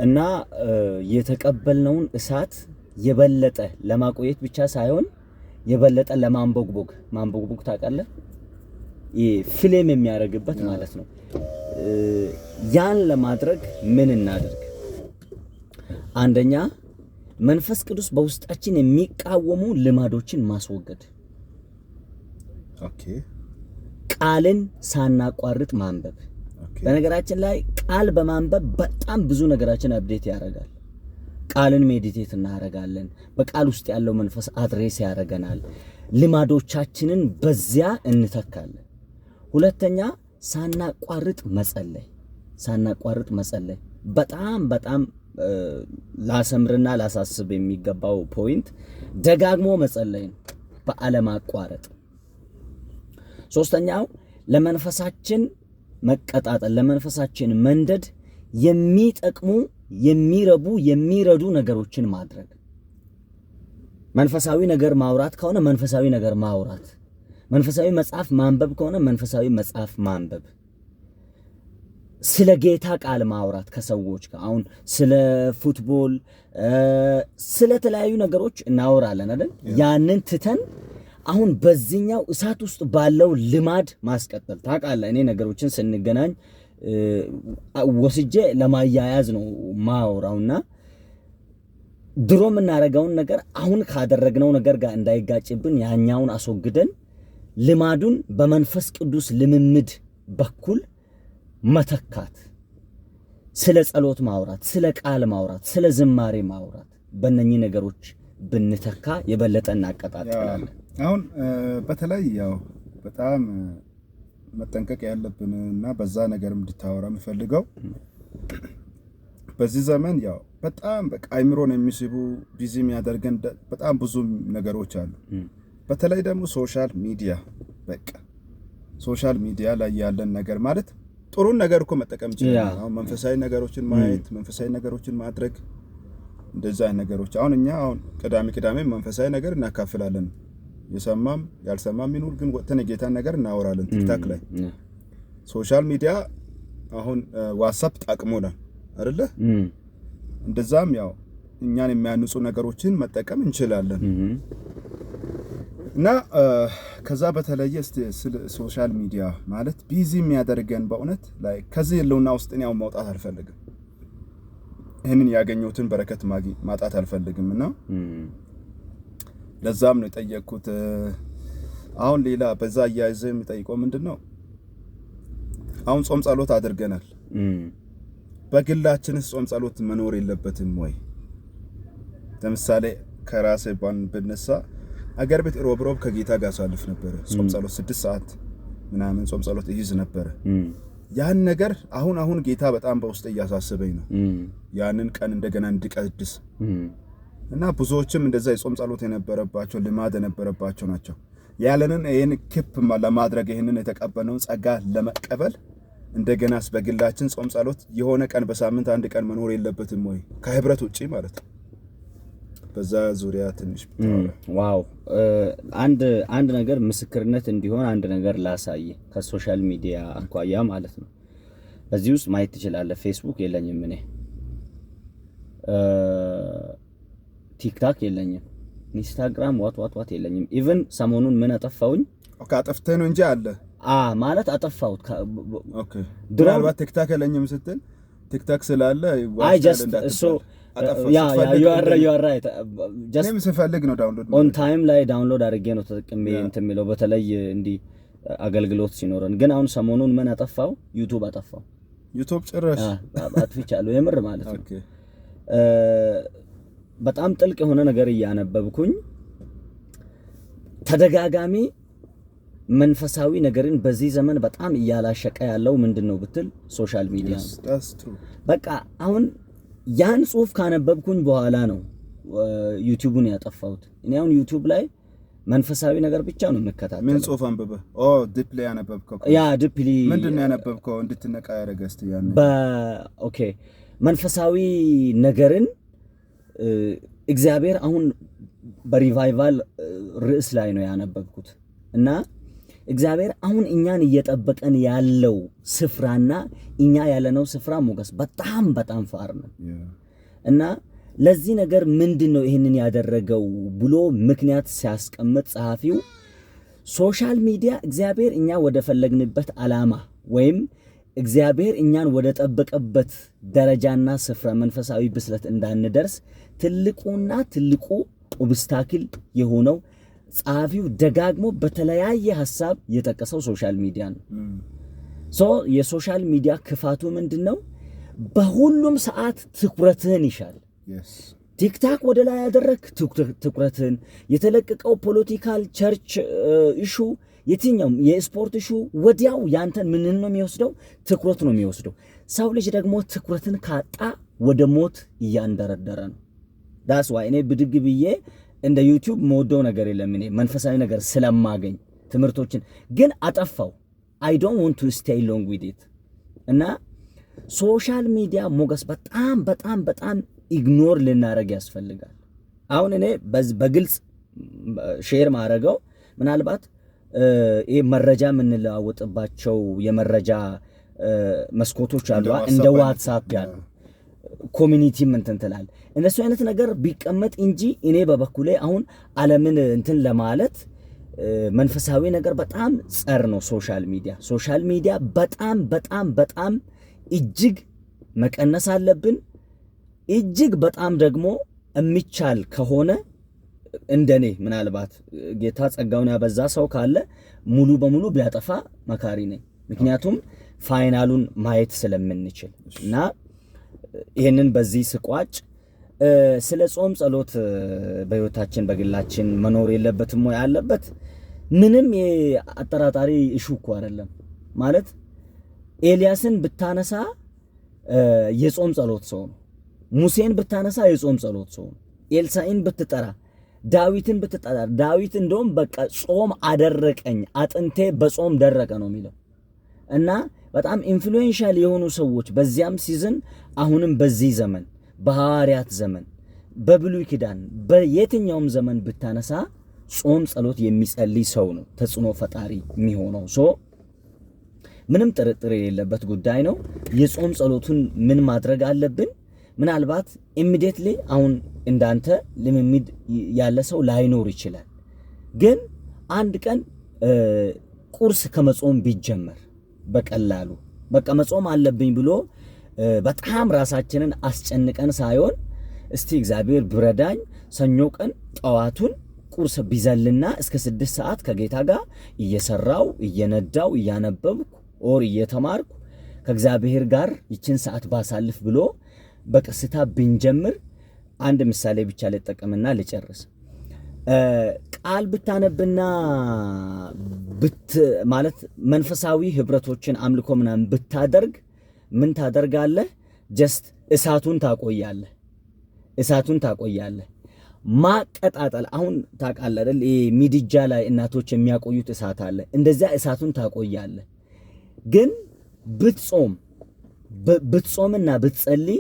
እና የተቀበልነውን እሳት የበለጠ ለማቆየት ብቻ ሳይሆን የበለጠ ለማንቦግቦግ፣ ማንቦግቦግ ታውቃለህ? ይሄ flame የሚያደርግበት ማለት ነው። ያን ለማድረግ ምን እናድርግ? አንደኛ መንፈስ ቅዱስ በውስጣችን የሚቃወሙ ልማዶችን ማስወገድ። ቃልን ሳናቋርጥ ማንበብ። በነገራችን ላይ ቃል በማንበብ በጣም ብዙ ነገራችን update ያደርጋል። ቃልን meditate እናደርጋለን። በቃል ውስጥ ያለው መንፈስ address ያደርገናል። ልማዶቻችንን በዚያ እንተካለን። ሁለተኛ ሳናቋርጥ መጸለይ፣ ሳናቋርጥ መጸለይ። በጣም በጣም ላሰምርና ላሳስብ የሚገባው point ደጋግሞ መጸለይ ነው በአለማቋረጥ። ሶስተኛው ለመንፈሳችን መቀጣጠል፣ ለመንፈሳችን መንደድ የሚጠቅሙ፣ የሚረቡ፣ የሚረዱ ነገሮችን ማድረግ። መንፈሳዊ ነገር ማውራት ከሆነ መንፈሳዊ ነገር ማውራት፣ መንፈሳዊ መጽሐፍ ማንበብ ከሆነ መንፈሳዊ መጽሐፍ ማንበብ፣ ስለ ጌታ ቃል ማውራት ከሰዎች ጋር። አሁን ስለ football፣ ስለ ተለያዩ ነገሮች እናወራለን አይደል? ያንን ትተን አሁን በዚህኛው እሳት ውስጥ ባለው ልማድ ማስቀጠል። ታውቃለህ፣ እኔ ነገሮችን ስንገናኝ ወስጄ ለማያያዝ ነው ማወራውና ድሮ የምናደርገውን ነገር አሁን ካደረግነው ነገር ጋር እንዳይጋጭብን ያኛውን አስወግደን ልማዱን በመንፈስ ቅዱስ ልምምድ በኩል መተካት፣ ስለ ጸሎት ማውራት፣ ስለ ቃል ማውራት፣ ስለ ዝማሬ ማውራት፣ በእነኚህ ነገሮች ብንተካ የበለጠ እናቀጣጥላለን። አሁን በተለይ ያው በጣም መጠንቀቅ ያለብን እና በዛ ነገር እንድታወራ የምፈልገው በዚህ ዘመን ያው በጣም በቃ አይምሮን የሚስቡ፣ busy የሚያደርገን በጣም ብዙ ነገሮች አሉ። በተለይ ደግሞ social media፣ በቃ social media ላይ ያለን ነገር ማለት ጥሩን ነገር እኮ መጠቀም ይችላል። አሁን መንፈሳዊ ነገሮችን ማየት፣ መንፈሳዊ ነገሮችን ማድረግ፣ እንደዛ አይነት ነገሮች። አሁን እኛ አሁን ቅዳሜ ቅዳሜ መንፈሳዊ ነገር እናካፍላለን። የሰማም ያልሰማም ይኑር ግን ወጥተን የጌታን ነገር እናወራለን TikTok ላይ። Social media አሁን WhatsApp ጠቅሞናል አይደለ? እንደዛም ያው እኛን የሚያንጹ ነገሮችን መጠቀም እንችላለን። እና ከዛ በተለየ እስቲ ስለ social media ማለት busy የሚያደርገን በእውነት like ከዚህ ህልውና ውስጥ እኔ አሁን መውጣት አልፈልግም። ይህንን ያገኘሁትን በረከት ማጣት አልፈልግም እና ለዛም ነው የጠየቅኩት። አሁን ሌላ በዛ አያይዘ የሚጠይቀው ምንድን ነው? አሁን ጾም ጸሎት አድርገናል። በግላችንስ ጾም ጸሎት መኖር የለበትም ወይ? ለምሳሌ ከራሴ ባን ብነሳ አገር ቤት ሮብ ሮብ ከጌታ ጋር አሳልፍ ነበረ። ጾም ጸሎት 6 ሰዓት ምናምን ጾም ጸሎት እይዝ ነበረ። ያን ነገር አሁን አሁን ጌታ በጣም በውስጤ እያሳሰበኝ ነው። ያንን ቀን እንደገና እንድቀድስ እና ብዙዎችም እንደዛ የጾም ጸሎት የነበረባቸው፣ ልማድ የነበረባቸው ናቸው። ያለንን ይህን keep ለማድረግ፣ ይህንን የተቀበልነውን ጸጋ ለመቀበል እንደገናስ በግላችን ጾም ጸሎት የሆነ ቀን በሳምንት አንድ ቀን መኖር የለበትም ወይ? ከህብረት ውጪ ማለት ነው። በዛ ዙሪያ ትንሽ ብታወራ። Wow፣ አንድ አንድ ነገር ምስክርነት እንዲሆን አንድ ነገር ላሳይ ከ social media አኳያ ማለት ነው። በዚህ ውስጥ ማየት ትችላለህ። ፌስቡክ የለኝም እኔ፣ TikTok የለኝም፣ Instagram what what what የለኝም። Even ሰሞኑን ምን አጠፋውኝ? Okay፣ አጠፍተህ ነው እንጂ አለ። አ ማለት አጠፋሁት። ምናልባት TikTok የለኝም ስትል TikTok ስላለ አይ just እሱ yeah, you are right, just እኔም ስፈልግ ነው download on time ላይ download አድርጌ ነው ተጠቅሜ እንትን የሚለው፣ በተለይ እንዲህ አገልግሎት ሲኖረን። ግን አሁን ሰሞኑን ምን አጠፋው? YouTube አጠፋው። YouTube ጭራሽ? አጥፍቻለሁ የምር ማለት ነው። በጣም ጥልቅ የሆነ ነገር እያነበብኩኝ ተደጋጋሚ መንፈሳዊ ነገርን በዚህ ዘመን በጣም እያላሸቀ ያለው ምንድን ነው ብትል social media ነው። That's true. በቃ አሁን ያን ጽሁፍ ካነበብኩኝ በኋላ ነው YouTube ኡን ያጠፋሁት። እኔ አሁን YouTube ላይ መንፈሳዊ ነገር ብቻ ነው የምከታተለው። ምን ጽሁፍ አንብበህ? Oh, deeply ያነበብከው? Yeah, deeply. ምንድን ነው ያነበብከው እንድትነቃ ያደረገ? እስቲ ያን Okay፣ መንፈሳዊ ነገርን እግዚአብሔር አሁን በ revival ርዕስ ላይ ነው ያነበብኩት እና እግዚአብሔር አሁን እኛን እየጠበቀን ያለው ስፍራና እኛ ያለነው ስፍራ ሞገስ በጣም በጣም far ነው። እና ለዚህ ነገር ምንድን ነው ይህንን ያደረገው ብሎ ምክንያት ሲያስቀምጥ ጸሐፊው፣ social media እግዚአብሔር እኛ ወደ ፈለግንበት ዓላማ ወይም እግዚአብሔር እኛን ወደ ጠበቀበት ደረጃና ስፍራ፣ መንፈሳዊ ብስለት እንዳንደርስ ትልቁና ትልቁ obstacle የሆነው ጸሐፊው ደጋግሞ በተለያየ ሀሳብ የጠቀሰው social media ነው። So የ social media ክፋቱ ምንድን ነው? በሁሉም ሰዓት ትኩረትህን ይሻል። TikTok ወደ ላይ ያደረግ ትኩረትህን፣ የተለቀቀው political፣ church issue፣ የትኛውም የስፖርት issue ወዲያው ያንተን ምንን ነው የሚወስደው? ትኩረት ነው የሚወስደው። ሰው ልጅ ደግሞ ትኩረትን ካጣ ወደ ሞት እያንደረደረ ነው። That's why እኔ ብድግ ብዬ እንደ YouTube መወደው ነገር የለም። እኔ መንፈሳዊ ነገር ስለማገኝ ትምህርቶችን ግን አጠፋው። I don't want to stay long with it። እና social media ሞገስ በጣም በጣም በጣም ignore ልናደርግ ያስፈልጋል። አሁን እኔ በግልጽ share ማድረገው ምናልባት ይህ መረጃ የምንለዋወጥባቸው የመረጃ መስኮቶች አሉ፣ እንደ WhatsApp ያሉ community እንትን ትላል፣ እነሱ አይነት ነገር ቢቀመጥ እንጂ እኔ በበኩሌ አሁን ዓለምን እንትን ለማለት መንፈሳዊ ነገር በጣም ጸር ነው። Social media በጣም በጣም በጣም እጅግ መቀነስ አለብን። እጅግ በጣም ደግሞ የሚቻል ከሆነ እንደኔ ምናልባት ጌታ ጸጋውን ያበዛ ሰው ካለ ሙሉ በሙሉ ቢያጠፋ መካሪ ነኝ። ምክንያቱም final ኡን ማየት ስለምንችል። እና ይህንን በዚህ ስቋጭ፣ ስለ ጾም ጸሎት በህይወታችን በግላችን መኖር የለበትም ወይ? አለበት። ምንም አጠራጣሪ issue እኮ አይደለም። ማለት ኤልያስን ብታነሳ የጾም ጸሎት ሰው ነው። ሙሴን ብታነሳ የጾም ጸሎት ሰው ነው። ኤልሳዕን ብትጠራ፣ ዳዊትን ብትጠራ፣ ዳዊት እንደውም በቃ ጾም አደረቀኝ፣ አጥንቴ በጾም ደረቀ ነው የሚለው። እና በጣም influential የሆኑ ሰዎች በዚያም season፣ አሁንም በዚህ ዘመን፣ በሐዋርያት ዘመን፣ በብሉይ ኪዳን፣ በየትኛውም ዘመን ብታነሳ ጾም ጸሎት የሚጸልይ ሰው ነው ተጽዕኖ ፈጣሪ የሚሆነው። So ምንም ጥርጥር የሌለበት ጉዳይ ነው። የጾም ጸሎቱን ምን ማድረግ አለብን? ምናልባት immediately አሁን እንዳንተ ልምምድ ያለ ሰው ላይኖር ይችላል። ግን አንድ ቀን ቁርስ ከመጾም ቢጀመር፣ በቀላሉ በቃ መጾም አለብኝ ብሎ በጣም ራሳችንን አስጨንቀን ሳይሆን፣ እስቲ እግዚአብሔር ብረዳኝ ሰኞ ቀን ጠዋቱን ቁርስ ብዘልና እስከ 6 ሰዓት ከጌታ ጋር እየሰራው፣ እየነዳው፣ እያነበብኩ or እየተማርኩ ከእግዚአብሔር ጋር ይችን ሰዓት ባሳልፍ ብሎ በቀስታ ብንጀምር። አንድ ምሳሌ ብቻ ልጠቀምና ልጨርስ። ቃል ብታነብና ብት ማለት መንፈሳዊ ህብረቶችን አምልኮ ምናምን ብታደርግ ምን ታደርጋለህ? Just እሳቱን ታቆያለህ። እሳቱን ታቆያለህ። ማቀጣጠል አሁን ታውቃለህ አይደል? ይሄ ምድጃ ላይ እናቶች የሚያቆዩት እሳት አለ። እንደዚያ እሳቱን ታቆያለህ። ግን ብትጾምና ብትጸልይ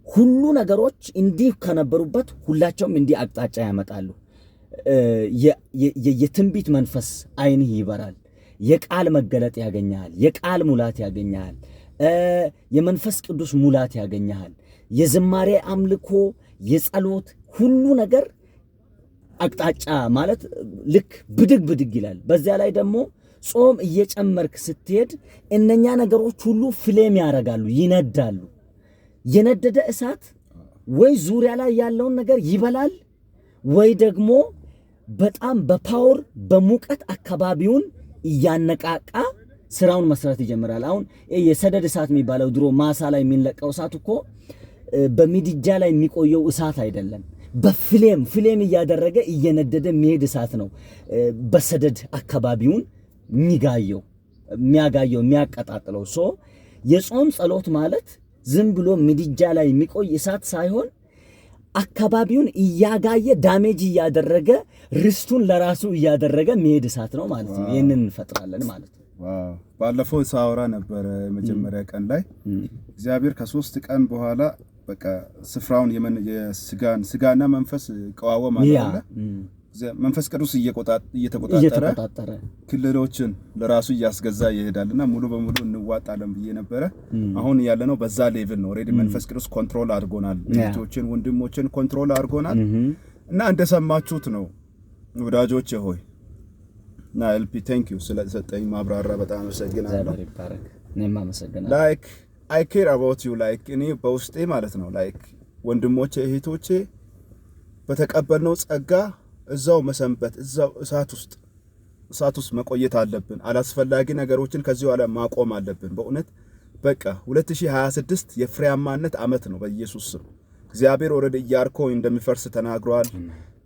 ሁሉ ነገሮች እንዲህ ከነበሩበት ሁላቸውም እንዲህ አቅጣጫ ያመጣሉ። የትንቢት መንፈስ አይንህ ይበራል። የቃል መገለጥ ያገኘሃል። የቃል ሙላት ያገኘሃል። የመንፈስ ቅዱስ ሙላት ያገኘሃል። የዝማሬ አምልኮ፣ የጸሎት ሁሉ ነገር አቅጣጫ ማለት ልክ ብድግ ብድግ ይላል። በዚያ ላይ ደግሞ ጾም እየጨመርክ ስትሄድ እነኛ ነገሮች ሁሉ flame ያደርጋሉ፣ ይነዳሉ። የነደደ እሳት ወይ ዙሪያ ላይ ያለውን ነገር ይበላል፣ ወይ ደግሞ በጣም በ power በሙቀት አካባቢውን እያነቃቃ ስራውን መስራት ይጀምራል። አሁን የሰደድ እሳት የሚባለው ድሮ ማሳ ላይ የሚለቀው እሳት እኮ በምድጃ ላይ የሚቆየው እሳት አይደለም። በ flame flame እያደረገ እየነደደ የሚሄድ እሳት ነው። በሰደድ አካባቢውን የሚጋየው፣ የሚያጋየው፣ የሚያቀጣጥለው። So የጾም ጸሎት ማለት ዝም ብሎ ምድጃ ላይ የሚቆይ እሳት ሳይሆን አካባቢውን እያጋየ፣ damage እያደረገ፣ ርስቱን ለራሱ እያደረገ የሚሄድ እሳት ነው ማለት ነው። ይህንን እንፈጥራለን ማለት ነው። ባለፈው ሳወራ ነበረ፣ የመጀመሪያ ቀን ላይ እግዚአብሔር ከ3 ቀን በኋላ በቃ ስፍራውን የስጋን ስጋና መንፈስ ይቃወማል አለ። መንፈስ ቅዱስ እየተቆጣጠረ እየተቆጣጠረ ክልሎችን ለራሱ እያስገዛ ይሄዳል እና ሙሉ በሙሉ እንዋጣለን ብዬ ነበረ። አሁን ያለነው በዛ level ነው። Already መንፈስ ቅዱስ control አድርጎናል። እህቶችን ወንድሞችን control አድርጎናል። እና እንደሰማችሁት ነው ወዳጆቼ ሆይ። እና ኤልፒ፣ thank you ስለሰጠኝ ማብራሪያ በጣም አመሰግናለሁ። እግዚአብሔር ይባረክ። እኔም አመሰግናለሁ። Like I care about you፣ like እኔ በውስጤ ማለት ነው፣ like ወንድሞቼ እህቶቼ በተቀበልነው ጸጋ እዛው መሰንበት፣ እዛው እሳት ውስጥ መቆየት አለብን። አላስፈላጊ ነገሮችን ከዚህ በኋላ ማቆም አለብን። በእውነት በቃ 2026 የፍሬያማነት ዓመት ነው። በኢየሱስ ስም እግዚአብሔር already ኢያሪኮ እንደሚፈርስ ተናግሯል።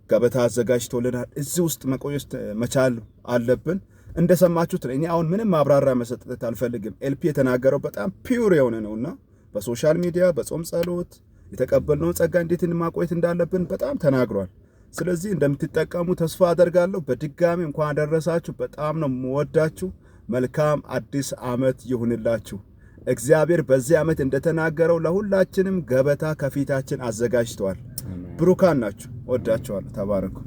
ገበታ አዘጋጅቶልናል። እዚህ ውስጥ መቆየት መቻል አለብን። እንደሰማችሁት ነው። እኔ አሁን ምንም ማብራሪያ መስጠት አልፈልግም። ኤልፒ የተናገረው በጣም pure የሆነ ነውና በ social media በጾም ጸሎት የተቀበልነውን ጸጋ እንዴት ማቆየት እንዳለብን በጣም ተናግሯል። ስለዚህ እንደምትጠቀሙ ተስፋ አደርጋለሁ። በድጋሚ እንኳን አደረሳችሁ። በጣም ነው የምወዳችሁ። መልካም አዲስ ዓመት ይሁንላችሁ። እግዚአብሔር በዚህ ዓመት እንደተናገረው ለሁላችንም ገበታ ከፊታችን አዘጋጅተዋል። ብሩካን ናችሁ። ወዳችኋለሁ። ተባረኩ።